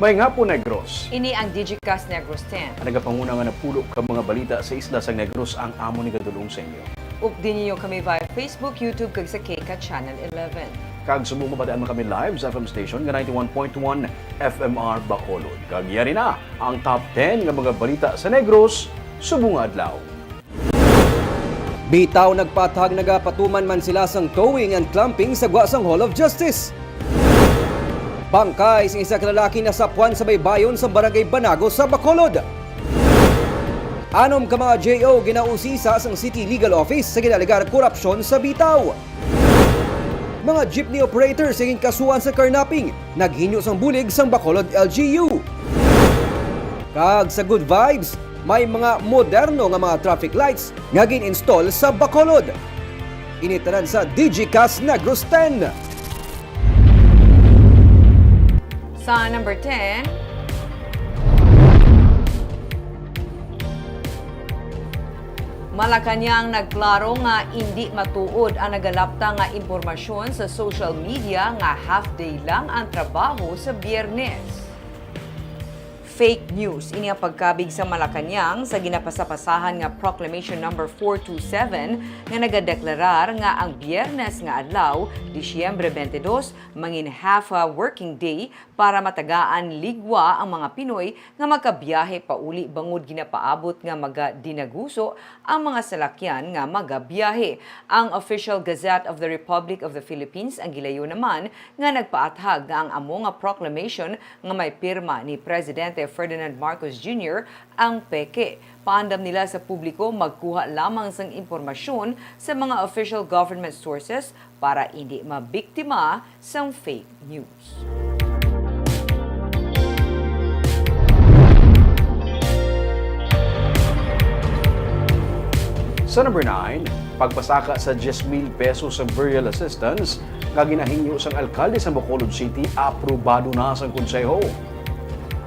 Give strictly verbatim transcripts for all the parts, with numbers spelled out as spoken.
Maayong hapon, Negros. Ini ang Digicast Negros ten. Ang nagapanguna nga napulo ka mga balita sa isla sang Negros ang amon igadul-ong sa inyo. Updi ninyo kami via Facebook, YouTube, kag sa K CAT Channel eleven. Kag subong mabatian man kami live sa F M station nga ninety-one point one F M R Bacolod. Kag yari na ang top ten nga mga balita sa Negros subong nga adlaw. Bitaw nagpaathag nagapatuman man sila sang towing and clamping sa gwa sang Hall of Justice. Bangkay sang isa ka lalaki nasapwan sa baybayon sa Barangay Banago sa Bacolod. Anom ka mga J O ginausisa sang City Legal Office sa ginalegar korupsyon sa Bitaw. Mga jeepney operators nga ginkasuhan sa carnapping naghinyo sang bulig sang Bacolod L G U. Kag sa Good Vibes, may mga moderno nga mga traffic lights nga gin-install sa Bacolod. Ini tanan sa Digicast Negros ten. Sa number ten, Malacañang nagklaro nga indi matuod ang nagalapta nga impormasyon sa social media nga half day lang ang trabaho sa Biyernes. Fake news ini ang pagkabig sa Malacañang sa ginapasapasahan nga Proclamation Number four two seven nga nagadeklarar nga ang Biyernes nga adlaw, Disyembre twenty-two, mangin half a working day para matagaan ligwa ang mga Pinoy nga magabiyahe pauli bangod ginapaabot nga magadinaguso ang mga salakyan nga magabiyahe. Ang Official Gazette of the Republic of the Philippines ang gilayo naman nga nagpaathag nga ang amo nga proclamation nga may pirma ni Presidente Ferdinand Marcos Junior ang peke. Paandam nila sa publiko magkuha lamang sang impormasyon sa mga official government sources para indi mabiktima sang fake news. Sa number nine, pagpasaka sa diyes mil pesos sa burial assistance nga ginahingyo sang alkalde sa Bacolod City, aprobado na sang konseho.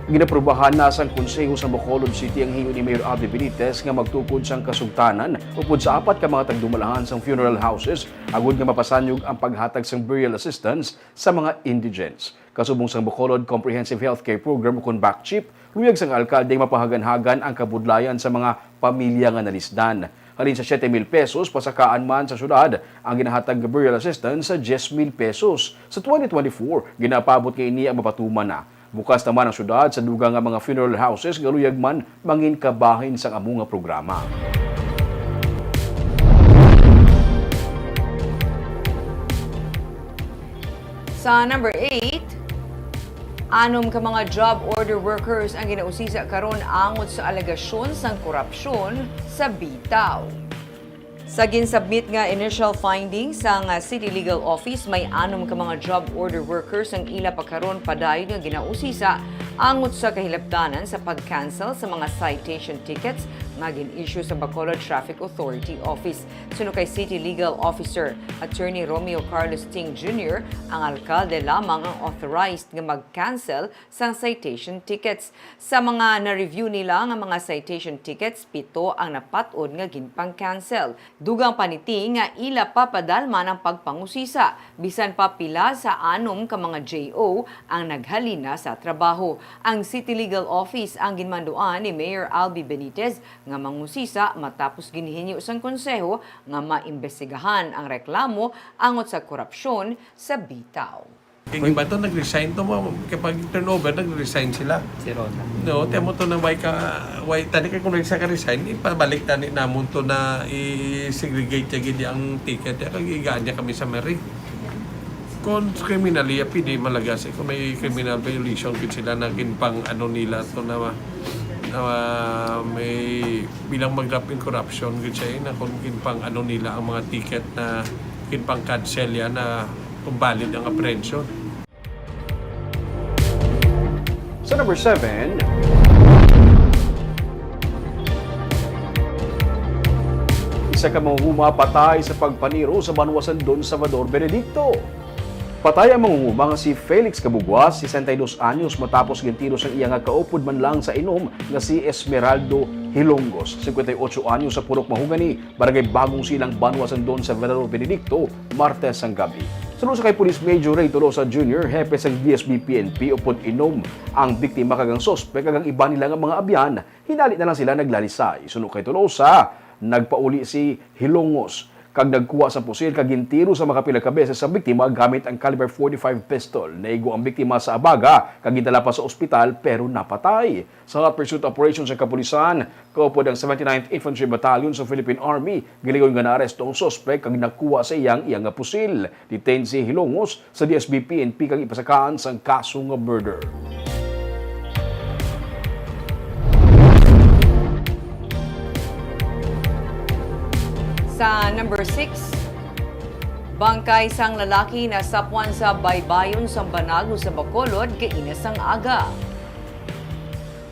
Ginaprubahan na sang konseho sa Bacolod City ang hingyo ni Mayor Abby Benitez nga magtukod sang kasugtanan upod sa apat ka mga tagdumalahan sang funeral houses agod nga mapasanyog ang paghatag sang burial assistance sa mga indigents. Kasubong sang Bacolod Comprehensive Healthcare Program ukon BACCHIP, luyag sang alkalde nga mapahaganhagan ang kabudlayan sa mga pamilya nga nalisdan. Halin sa siyete mil pesos, pasakaan man sa syudad ang ginahatag nga burial assistance sa diyes mil pesos. Sa twenty twenty-four, ginapaabot nga ini ang mapatuman na. Bukas naman ang syudad sa dugang nga mga funeral houses nga luyag man mangin kabahin sang amo nga programa. Sa number eight, anom ka mga job order workers ang ginausisa karon angot sa alegasyon sang korupsyon sa Bitaw. Sa ginsubmit nga initial findings sang City Legal Office, may anom ka mga job order workers ang ila pa karon padayon nga ginausisa angot sa kahilabtanan sa pag-cancel sa mga citation tickets nga gin-issue sa Bacolod Traffic Authority Office. Suno kay City Legal Officer Attorney Romeo Carlos Ting Junior, ang alkalde lamang ang authorized nga mag-cancel sang citation tickets. Sa mga na-review nila nga mga citation tickets, pito ang napat-od nga ginpang-cancel. Dugang pa ni Ting nga ila pa padalman ang pagpangusisa, bisan pa pila sa anom ka mga J O ang naghalin na sa trabaho. Ang City Legal Office ang ginmanduan ni Mayor Albee Benitez nga mangusisa matapos ginhinyo sang konseho nga maimbestigahan ang reklamo angot sa korupsyon sa Bitaw. Kay iba to nag-resign to mo, kay pag turnover nag-resign sila. Si Rona. No, temo to na why ka why tani kay kung sa ka resign, ipabalik tani namon to na i-segregate ya gid ang ticket ya kag igaan niya kami sa merit. Kung criminally, ya pwede malagas eh. Kung may criminal violation gid sila na ginpang ano nila to na, na may bilang mag-drop in corruption gid siya eh, na kung ginpang ano nila ang mga ticket na ginpang cancel ya na kung valid ang apprehension. Sa number seven, isa ka manghuma patay sa pagpaniro sa banwa sang Don Salvador Benedicto. Patay ang manghuma nga si Felix Cabugua, sesenta y dos anyos, matapos gintiro sang iya nga kaupod man lang sa inom nga si Esmeraldo Hilongos, cincuenta y ocho anyos, sa Purok Mahogany, Barangay Bagong Silang, banwa sang Don Salvador Benedicto, Martes sang gabi. Suno sa kay Police Major Ray Tolosa Junior, hepe sang D S B P N P, upod inom ang biktima kag ang suspek kag ang iban nila nga mga abyan, hinali na lang sila naglalisay. Suno kay Tolosa, nagpauli si Hilongos kag nagkuha sa pusil kag gintiro sa makapila ka beses sa biktima gamit ang caliber forty-five pistol. Naigo ang biktima sa abaga kag gidala pa sa ospital pero napatay. Sa hot pursuit operation sa kapulisan, kaupod ang seventy-ninth Infantry Battalion sa Philippine Army, gilingon nga naaresto ang suspek kag nakuha sa iyang iya nga pusil. Detained si Hilongos sa D S B P N P kag ipasakaan sang kaso nga murder. Sa number six, bangkay sang lalaki nasapwan sa baybayon sang Banago sa Bacolod kaina sang aga.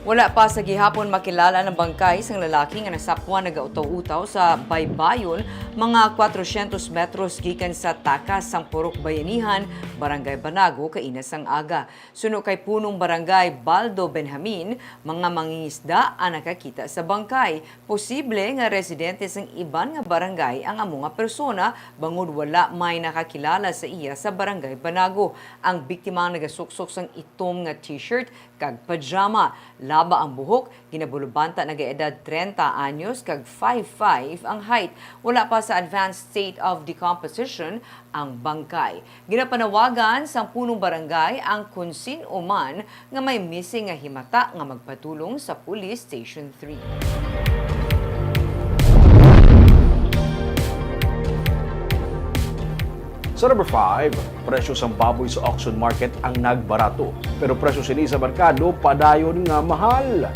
Wala pa sa gihapon makilala ang bangkay sang lalaki nga nasapwan nagautaw-utaw sa baybayon, mga kwatrocientos metros gikan sa takas sang Purok Bayanihan, Barangay Banago, kaina sang aga. Suno kay Punong Barangay Baldo Benjamin, mga mangingisda ang nakakita sa bangkay. Posible nga residente sang iban nga barangay ang amo nga persona, bangod wala may nakakilala sa iya sa Barangay Banago. Ang biktima nagasuksok sang itom nga t-shirt kag pajama. Laba ang buhok, ginabulubanta nagaedad trenta anyos kag five five ang height. Wala pa sa advanced state of decomposition ang bangkay. Ginapanawagan sang punong barangay ang kon sin-o man nga may missing nga himata nga magpadulong sa Police Station three. Sa number five, presyo sang baboy sa auction market ang nagbarato, pero presyo sini sa merkado padayon nga mahal.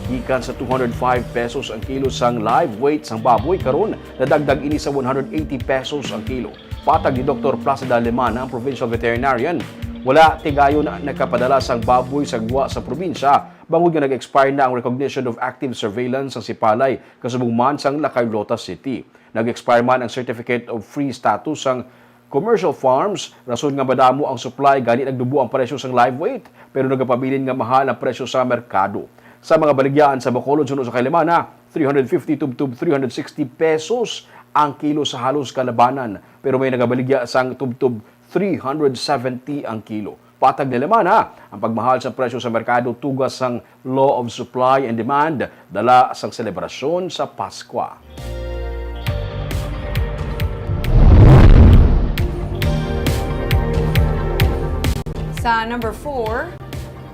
Gikan sa two hundred five pesos ang kilo sang live weight sang baboy, karon nadagdag ini sa one hundred eighty pesos ang kilo. Patag ni Doktor Placida Lemana, ang provincial veterinarian, wala tigayon nakapadala sang baboy sa gwa sa probinsya, bangod nga nag-expire na ang recognition of active surveillance sang Sipalay, kasubong man sang La Carlota City. Nag-expire man ang certificate of free status sang commercial farms, rason nga madamo ang supply, gani nagdubo ang presyo sang live weight, pero nagapabilin nga mahal ang presyo sa merkado. Sa mga baligyaan sa Bacolod, suno sa kay Lemana, three hundred fifty tubtob three hundred sixty pesos ang kilo sa halos kalabanan, pero may nagabaligya sang tubtob three hundred seventy ang kilo. Patag ni Lemana, ang pagmahal sa presyo sa merkado tuga sang law of supply and demand, dala sang selebrasyon sa Paskwa. Sa number four,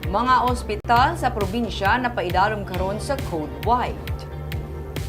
mga ospital sa probinsya napaidalom karon sa Code White.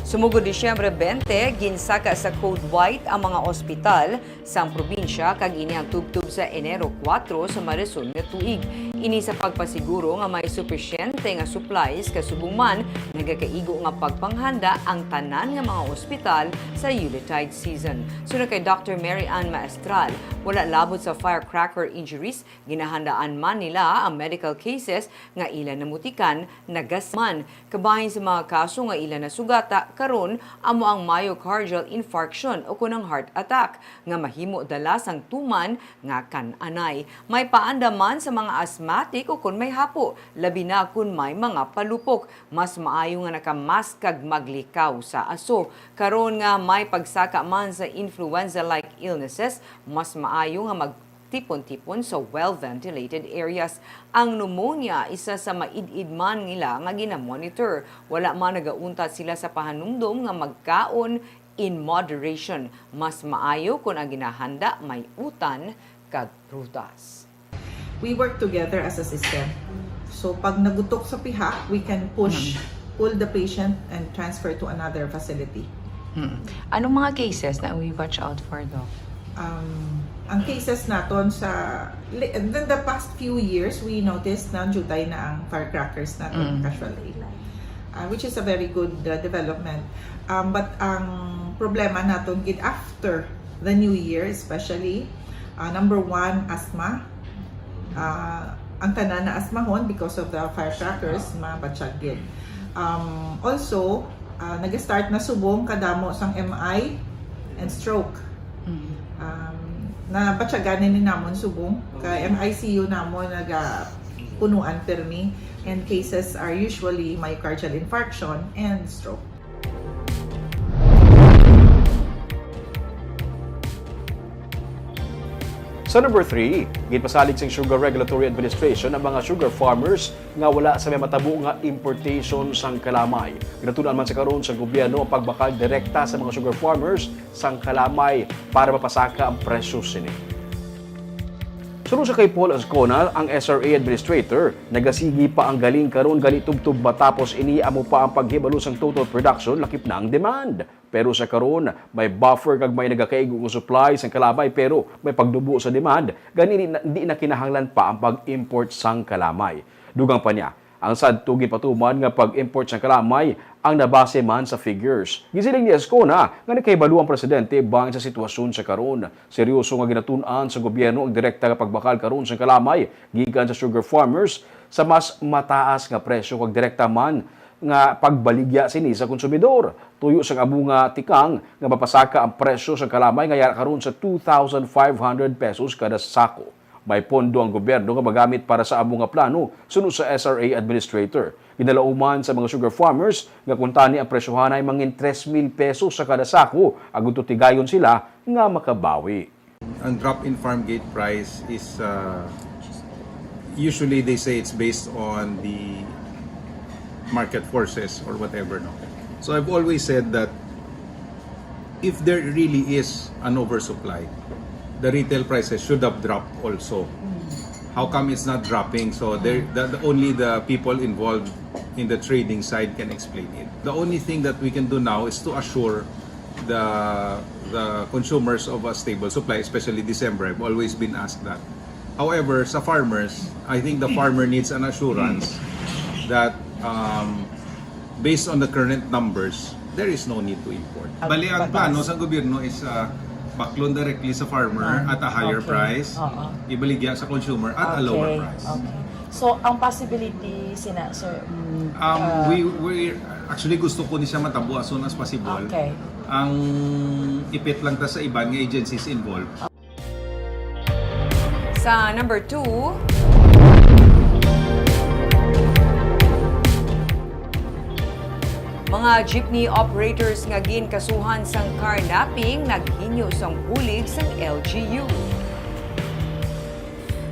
Sumugod Disyembre twenty, ginsaka sa Code White ang mga ospital sang probinsya, kag ini ang tubtob sa Enero kuwatro sa marason nga tuig. Ini sa pagpasiguro nga may supisyente nga supplies, kasubong man nagakaigo nga pagpanghanda ang tanan nga mga ospital sa Yuletide season. Suno kay Doctor Mary Ann Maestral, wala labot sa firecracker injuries, ginahandaan man nila ang medical cases nga ila namutikan nagasman. Kabahin sa mga kaso nga ila nasugata karon amo ang myocardial infarction o kon ang heart attack nga mahimo dala sang tuman nga kan-anay. May paanda man sa mga asthmatic o kon may hapo, labi na kon may mga palupok. Mas maayo nga naka-mask kag maglikaw sa aso. Karon nga may pagsaka man sa influenza-like illnesses, mas maayo nga mag tipon-tipon sa well-ventilated areas. Ang pneumonia, isa sa maid-id man nila nga ginamonitor. Wala man nagauntat sila sa pahanumdom nga magkaon in moderation. Mas maayo kon ang ginahanda may utan kag prutas. We work together as a system. So, pag nagutok sa pihak, we can push, Mm. pull the patient and transfer to another facility. Hmm. Anong mga cases na we watch out for, Doc? Um, ang cases naton sa, li-, in the past few years, we noticed na jutay na ang firecrackers naton, Mm. casually. Uh, which is a very good, uh, development. Um, but ang problema naton gid after the New Year, especially, uh, number one, asthma. Uh, ang tanan na asthmahon because of the firecrackers, mabatyag gid. Um, also, ah, nag-start na subong kadamo sang M I and stroke. Mm. Um, nabatyagan ni namon subong ka M I C U namon nagapunuan pirmi, and cases are usually myocardial infarction and stroke. Sa number three, ginpasalig sang Sugar Regulatory Administration ang mga sugar farmers nga wala sa may matabo nga importation sang kalamay. Ginatun-an man sa karon sa gobyerno ang pagbakal direkta sa mga sugar farmers sang kalamay para mapasaka ang presyo sini. Suno sa kay Paul Azcona, ang S R A administrator, nagasigi pa ang galing karon, gani tubtob matapos ini amo pa ang paghibalo sang total production, lakip na ang demand. Pero sa karon, may buffer kag may nagakaigo nga supply sang kalamay, pero may pagdubo sa demand, gani di na, di na kinahanglan pa ang pag-import sang kalamay. Dugang pa niya, ang sadto ginpatuman nga pag-import sang kalamay ang nabase man sa figures. Ginsiling ni Azcona nga nakahibalo ang presidente bahin sa sitwasyon sa karon. Seryoso nga ginatun-an sa gobyerno ang direkta nga pagbakal karon sang kalamay gikan sa sugar farmers sa mas mataas nga presyo kag direkta man nga pagbaligya sini sa konsumidor. Tuyo sang amo nga tikang nga mapasaka ang presyo sang kalamay nga yara karon sa two thousand five hundred pesos kada sako. May pondo ang gobyerno nga magamit para sa amo nga plano, suno sa S R A administrator. Ginalauman sa mga sugar farmers nga kuntani ang presyohanay mangin tres mil pesos sa kada sako, agud tutigayon sila nga makabawi. Ang drop in farm gate price is uh, usually they say it's based on the market forces or whatever, no? So I've always said that if there really is an oversupply, the retail prices should have dropped also. How come it's not dropping? So there, the, the, only the people involved in the trading side can explain it. The only thing that we can do now is to assure the the consumers of a stable supply, especially December. I've always been asked that. However, sa farmers, I think the farmer needs an assurance that um, based on the current numbers, there is no need to import. Bali, ang plano sa gobyerno is uh, baklon directly sa farmer at a higher price, ibaligya sa consumer at a lower price. So, ang possibility, sina, sir, mm, Um, we, we, actually, gusto ko ni siya matabo as soon as possible. Okay. Ang ipit lang ta sa iban nga agencies involved. Sa number two, mga jeepney operators nga ginkasuhan sang carnapping naghinyo sang bulig sang L G U.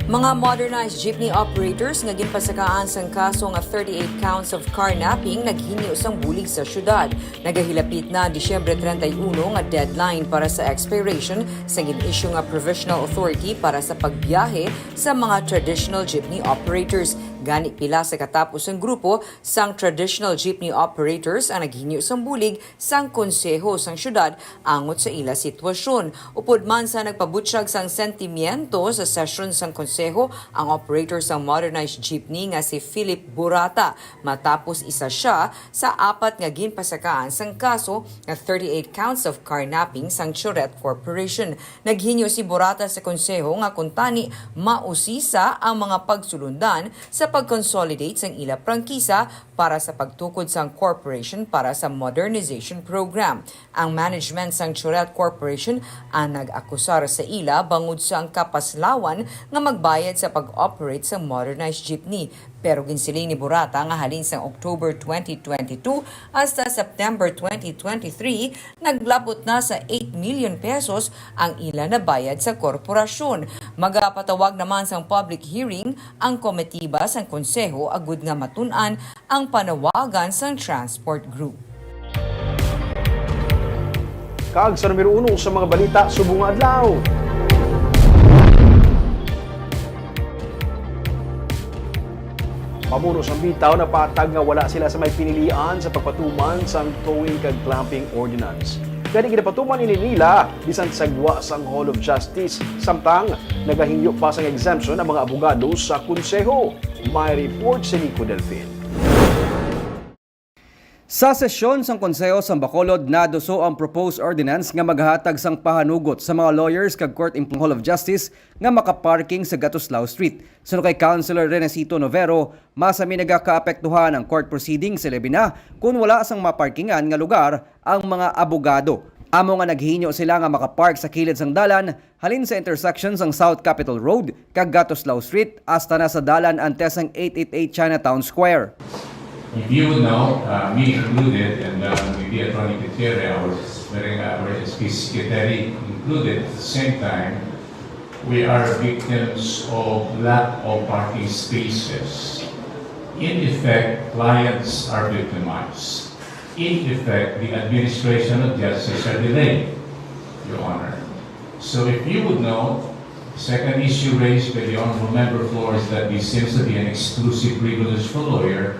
Mga modernized jeepney operators nga ginpasakaan sang kaso nga thirty-eight counts of carnapping naghinyo sang bulig sa syudad. Nagahilapit na ang Disyembre treinta y uno nga deadline para sa expiration sa gin-issue nga provisional authority para sa pagbiyahe sa mga traditional jeepney operators. Gani, pila sa katapos ang grupo sang traditional jeepney operators ang naghinyo sang bulig sang konseho sang syudad angot sa ila sitwasyon. Upod man sa nagpabutyag sang sentimiento sa sesyon sang konseho ang operator sang modernized jeepney nga si Philip Burata, matapos isa sia sa apat nga ginpasakaan sang kaso nga thirty-eight counts of carnapping sang Chorette Corporation. Naghinyo si Burata sa konseho nga kuntani mausisa ang mga pagsulundan sa pag-consolidate sang ila prangkisa para sa pagtukod sang corporation para sa modernization program. Ang management sang Chorette Corporation ang nag-akusar sa ila bangod sa ang kapaslawan nga magbayad sa pag-operate sa modernized jeepney. Pero ginsiling ni Burata nga halin sang October twenty twenty-two hasta September twenty twenty-three, naglabot na sa eight million pesos ang ila nabayad sa korporasyon. Magapatawag naman sang public hearing ang komitiba sang konseho agud nga matun-an ang panawagan sang transport group. Kag sa numero uno sa mga balita subong nga adlaw. Pamuno sang Bitaw napatag nga wala sila sa may pinilian sa pagpatuman sang towing kag clamping ordinance. Gani ginapatuman ini nila bisan sa gwa sang Hall of Justice, samtang nagahingyo pa sang exemption ang mga abogado sa konseho. May report si Nico Delfin. Sa sesyon sang Konseho sang Bacolod, naduso ang proposed ordinance nga maghatag sang pahanugot sa mga lawyers kag court in Hall of Justice nga makaparking sa Gatuslao Street. Suno kay Councilor Renesito Novero, masami nagakaapektuhan ang court proceedings, sa labi na kon wala sang maparkingan nga lugar ang mga abogado. Amo nga naghinyo sila nga makapark sa kilid sang dalan, halin sa intersection sang South Capitol Road kag Gatuslao Street hasta na sa dalan antes sang eight eight eight Chinatown Square. If you would know, uh, me included, and uh, maybe Attorney Gutierrez, our, our S P secretary included at the same time, We are victims of lack of parking spaces. In effect, clients are victimized. In effect, the administration of justice are delayed, Your Honor. So if you would know, second issue raised by the Honorable Member Flores, that this seems to be an exclusive privilege for lawyer,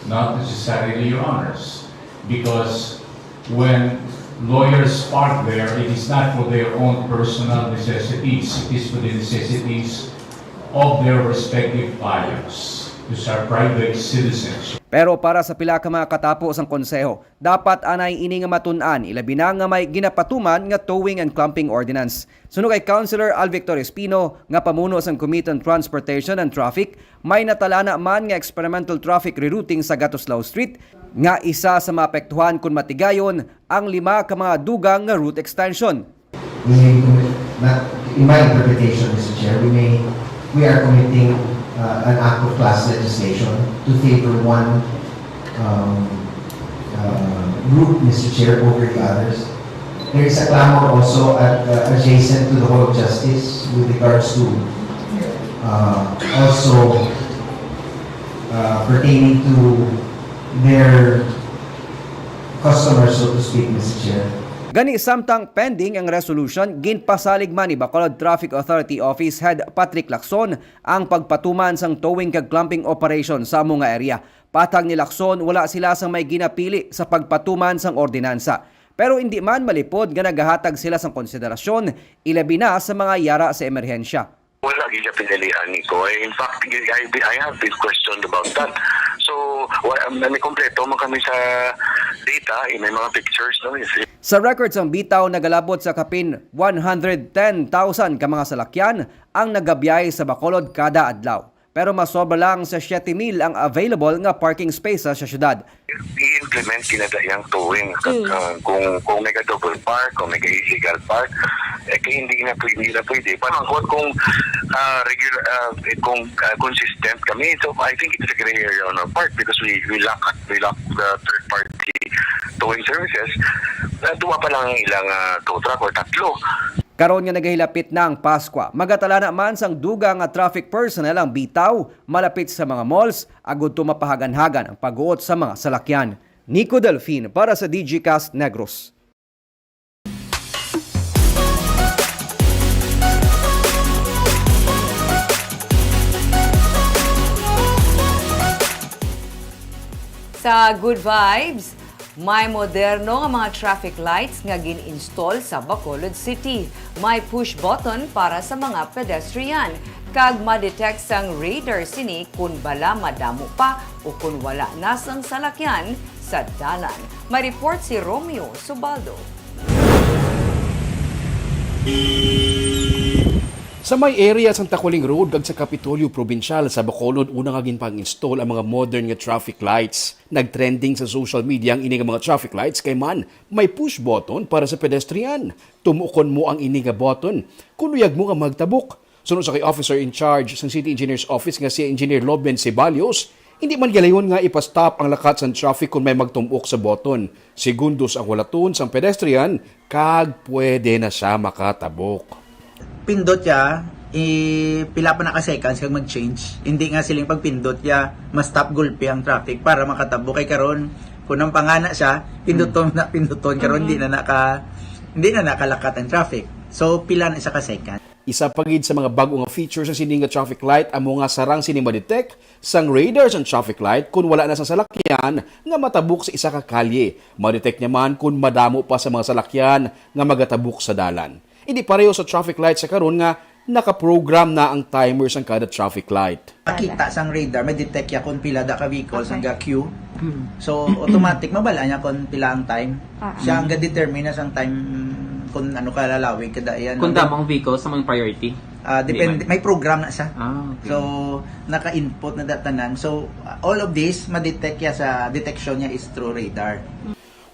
not necessarily, Your Honors, because when lawyers park there, it is not for their own personal necessities, it is for the necessities of their respective clients, which are private citizens. Pero para sa pila ka mga katapo sang konseho, dapat anay ini nga matun-an, ilabi na nga may ginapatuman nga towing and clumping ordinance. Suno kay Councilor Alvictor Espino, nga pamuno sang Committee on Transportation and Traffic, may natalana man nga experimental traffic rerouting sa Gatuslao Street, nga isa sa maapektuhan kon matigayon ang lima ka mga dugang nga route extension. We, not, in my interpretation, Mister Chair, we may, we are committing uh, an act of class legislation to favor one um, uh, group, Mister Chair, over the others. There is a clamor also at, uh, adjacent to the Hall of Justice with regards to uh, also uh, pertaining to their customers, so to speak, Mister Chair. Gani, samtang pending ang resolution, ginpasalig man ni Bacolod Traffic Authority Office Head Patrick Lacson ang pagpatuman sang towing kag clumping operation sa amo nga area. Patag ni Lacson, wala sila sang may ginapili sa pagpatuman sang ordinansa. Pero indi man malipod nga nagahatag sila sang konsiderasyon, ilabi na sa mga yara sa emerhensya. Wala gid siya pinilian ni Koy. In fact, I, I have been questioned about that. So, wa, um, may kompleto man kami sa data, eh, may mga pictures, no? Is it Sa records ang bitaw nagalabot sa kapin one hundred ten thousand ka mga salakyan ang nagabiyahe sa Bacolod kada adlaw. Pero masobra lang sa siyete mil ang available nga parking space sa syudad. I-implement kinada yang towing. Kag, ah, kung, kung may double park, kung may illegal park, eh, kay hindi na pwede, hindi na pwede. Parang kung, kung ah, regular, ah, eh, kung ah, consistent kami, so I think it's a gray area on our part because we, we lack, we lack the third party towing services. Uh, duwa pa lang ang ilang ah, tow truck or tatlo. Karon nga nagahilapit na ang Paskwa, magatalana man sang dugang nga traffic personnel ang bitaw malapit sa mga malls agud to mapahaganhagan ang paghuot sa mga salakyan. Nico Delfin para sa Digicast Negros. Sa Good Vibes, may moderno nga mga traffic lights nga gin-install sa Bacolod City. May push button para sa mga pedestrian, kag ma-detect sang radar sini kon bala madamo pa o kon wala na sang salakyan sa dalan. May report si Romeo Subaldo. Sa may area sang Taculing Road kag sa Kapitolyo Probinsyal sa Bacolod, una nga ginpang-install ang mga modern nga traffic lights. Nagtrending sa social media ang ini nga mga traffic lights kay man may push button para sa pedestrian. Tumukon mo ang ini nga button kon luyag mo nga magtabok. Suno sa kay Officer in Charge sang City Engineer's Office nga si Engineer Loben Ceballos, hindi man galayon nga ipa-stop ang lakat sang traffic kon may magtum-ok sa button. Segundos ang walaton sang pedestrian kag pwede na siya makatabok. Pindot ya, i pila pa na ka seconds kag mag-change. Hindi nga siling pagpindot ya, ma-stop gulpi ang traffic para makatabok. Kay karon, kung ang pangana siya, pinduton na pinduton, karon hindi na naka hindi na nakalakat ang traffic. So pila na isa ka second. Isa pa gid sa mga bag-o nga feature sa sini nga traffic light amo nga sarang sini ma-detect sang radar sang traffic light kon wala na sa salakyan nga matabok sa isa ka kalye. Ma-detect niya man kon madamo pa sa mga salakyan nga magatabok sa dalan. Hindi pareho sa traffic light sa karon nga naka-program na ang timer sang kada traffic light. Makita sang radar, may detect ya kung pila da ka vehicles ang ga-queue. So automatic mabala niya kung pila ang time. Siya ang ga-determine na sang time kung ano ka lalawig kada iyan. Kung damo ang vehicle sa mga priority. Ah, depende, may program na siya. Ah, okay. So naka-input na da tanan. So all of this ma-detect ya sa detection niya is through radar.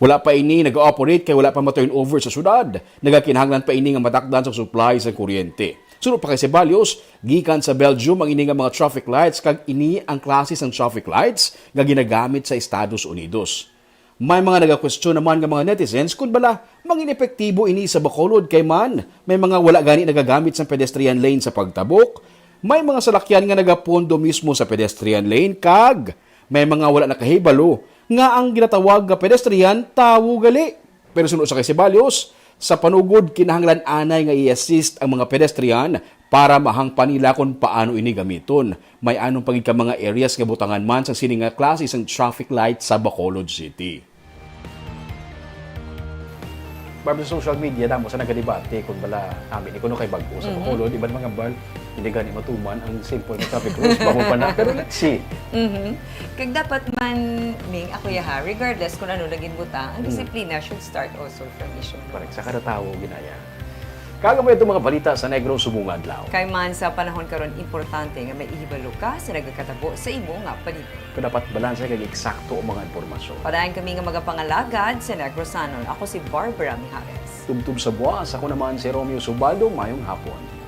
Wala pa ini nag-ooperate kay wala pa ma-turnover sa syudad. Nagakinahanglan pa ini nga matakdan sa supply sa kuryente. Suno pa kay Ceballos, gikan sa Belgium ang ini nga mga traffic lights kag ini ang klase sang traffic lights nga ginagamit sa Estados Unidos. May mga nagakwestiyon naman nga mga netizens kon bala mangin epektibo ini sa Bacolod, kay man may mga wala gani nagagamit sang pedestrian lane sa pagtabok, may mga salakyan nga nagapondo mismo sa pedestrian lane, kag may mga wala nakahibalo nga ang ginatawag nga pedestrian tawo gali. Pero suno sa kay Ceballos, sa panugod, kinahanglan anay nga i-assist ang mga pedestrian para mahangpan nila kon paano ini gamiton. May anom pa gid ka mga areas nga butangan man sang sini nga klase sang traffic light sa Bacolod City. Barbie, sa social media, damo sa nagadebate kung bala, kami ni kuno kay bag-o sa Mhm. Bacolod, iban mga bal, hindi gani matuman ang simple nga traffic rules, bako pa na. Pero let's see. Mhm. Kag dapat man, Ming, ako ya ha, regardless kung ano naging butang, ang Mm. disiplina should start also from issue. Correct. Sa kada tawo, ginaya. Kag amo itong mga balita sa Negros subong nga adlaw. Kay man sa panahon karon, importante nga may ihibalo ka sa nagakatabo sa imo nga palibot. Kung dapat balanse kag eksakto ang mga impormasyon. Padayon kami nga magapangalagad sa Negrosanon. Ako si Barbara Mijares. Tubtob sa buwas, ako naman si Romeo Subaldo. Mayong hapon.